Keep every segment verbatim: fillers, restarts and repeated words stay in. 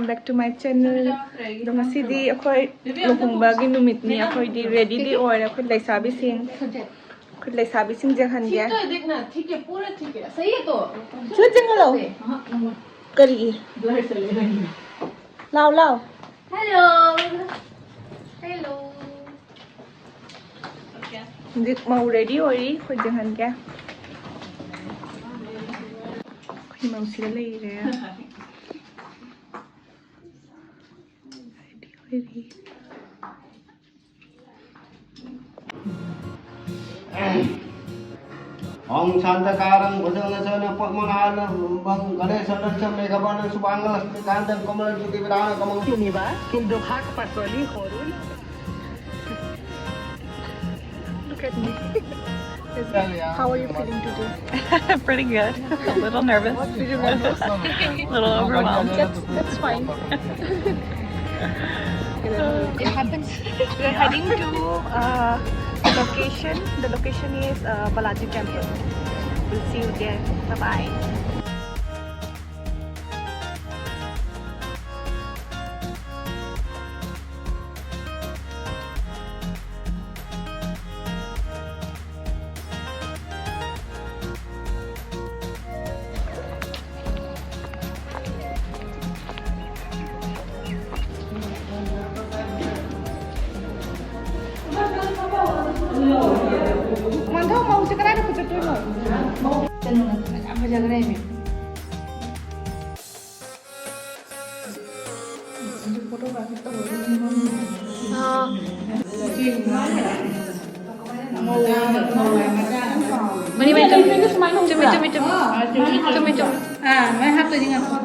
Back to my channel. ꯑꯗꯣ ꯉꯁꯤꯗꯤ ꯑꯩꯈꯣꯏ ꯂꯨꯍꯣꯡꯕꯒꯤ ꯅꯨꯃꯤꯠꯅꯤ꯫ ꯑꯩꯈꯣꯏꯗꯤ ready ꯗꯤ ꯑꯣꯏꯔꯦ꯫ ꯑꯩꯈꯣꯏ ꯂꯩꯁꯥꯕꯤꯁꯤꯡ, ꯑꯩꯈꯣꯏ ꯂꯩꯁꯥꯕꯤꯁꯤꯡ ꯌꯦꯡꯍꯟꯒꯦ꯫ ꯁꯤ ꯆꯤꯡꯍꯜꯂꯣ꯫ ꯀꯔꯤꯒꯤ? ꯂꯥꯎ, ꯂꯥꯎ꯫ Hello. Hello. ꯍꯧꯖꯤꯛ ꯃꯧ ready ꯑꯣꯏꯔꯤ꯫ ꯑꯩꯈꯣꯏ ꯌꯦꯡꯍꯟꯒꯦ꯫ ꯑꯩꯈꯣꯏ ꯃꯧꯁꯤꯗ ꯂꯩꯔꯦ꯫ Ready ꯑꯣꯏꯔꯤ꯫ ॐ शान्ताकारं भुजगशयनं पद्मनाभं गणेशं लक्ष्मीं मेघवर्णं शुभाङ्गं लक्ष्मीकान्तं कमलज्योतिविदारणं कमल Univa, Kindohak, Pasoli, Horul. Look at me. How are you feeling today? Pretty good. A little nervous. A little overwhelmed. That's, that's fine. It happens. We're heading to uh, location. The location is uh, Balaji Temple. We'll see you there. Bye bye. ꯃꯥꯟꯊꯧ, ꯃꯧꯁꯦ ꯀꯗꯥꯏꯗ ꯄꯨꯆꯠꯇꯣꯏꯅꯣ? ꯌꯥꯝ ꯐꯖꯈ꯭ꯔꯦꯃꯤ꯫ Money, money, ꯆꯨꯝꯃꯤ, ꯆꯨꯝꯃꯤ, ꯆꯨꯝꯃꯤ꯫ ꯆꯨꯝꯃꯤ, ꯆꯨꯝꯃꯤ꯫ ꯑꯥ, ꯃꯥꯏ ꯍꯥꯞꯇꯣꯏꯅꯤ, ꯉꯥꯏꯈꯣ꯫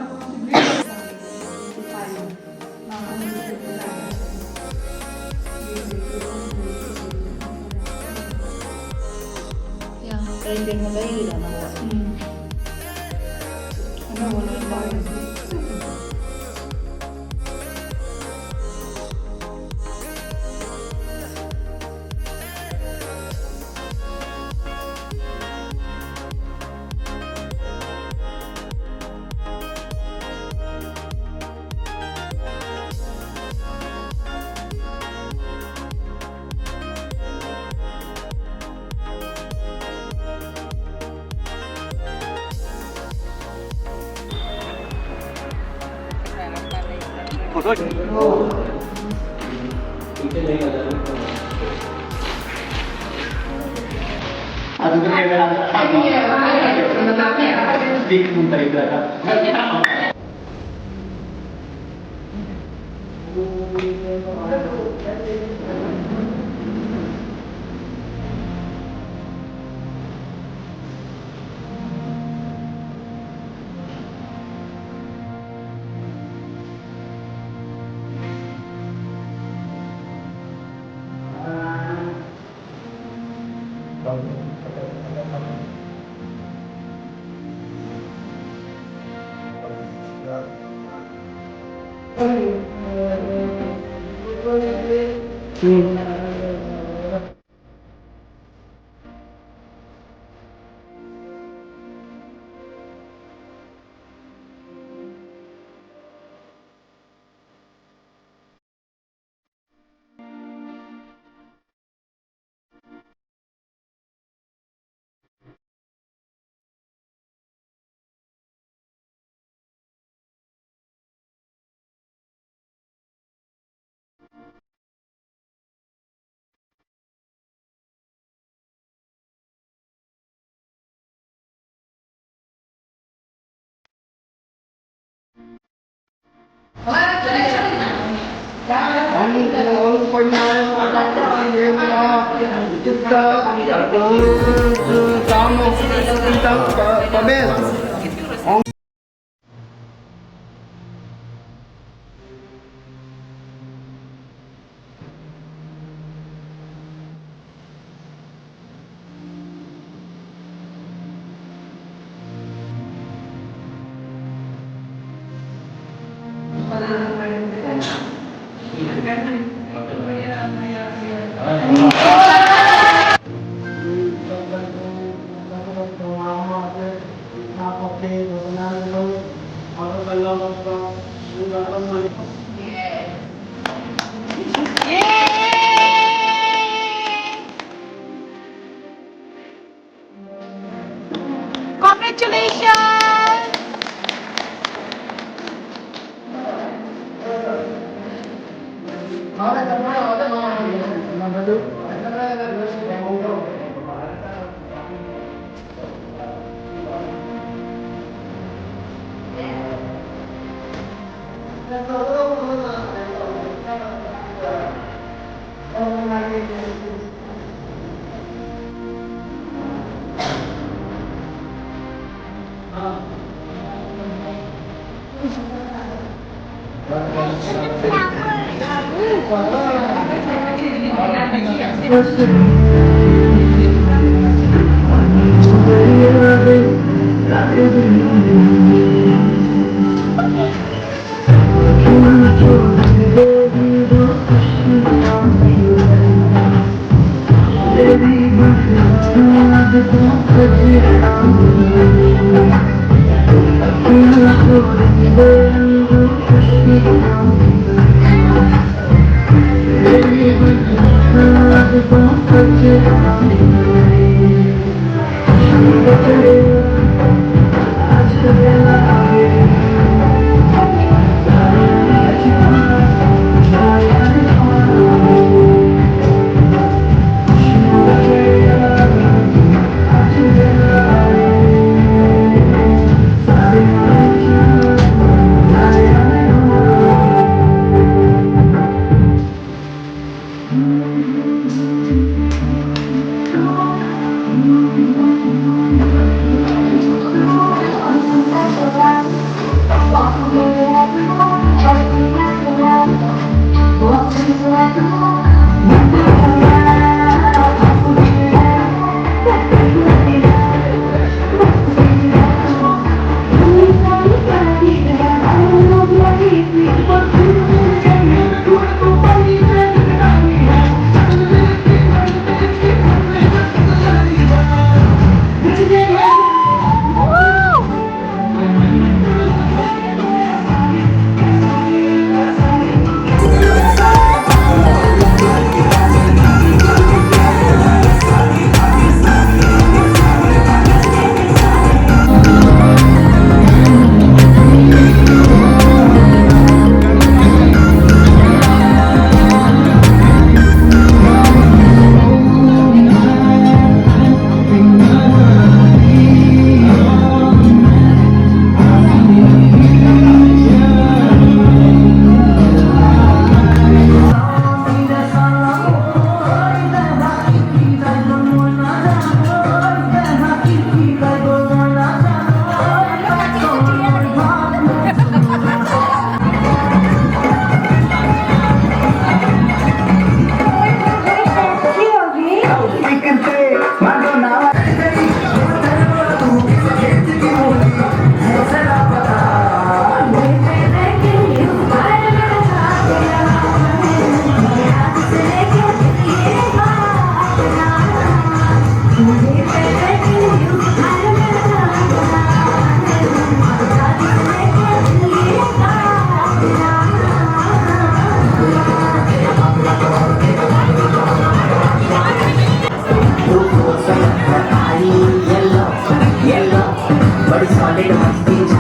ꯌꯥ꯫ ꯀꯩ ꯀꯩꯅꯣ ꯂꯩꯔꯤꯔꯣ ꯅꯪꯕꯣ? ꯎꯝ꯫ ꯑꯅꯧꯕ ꯂꯣꯏ ꯂꯧꯔꯦ꯫ Congratulations! But it's solid on things.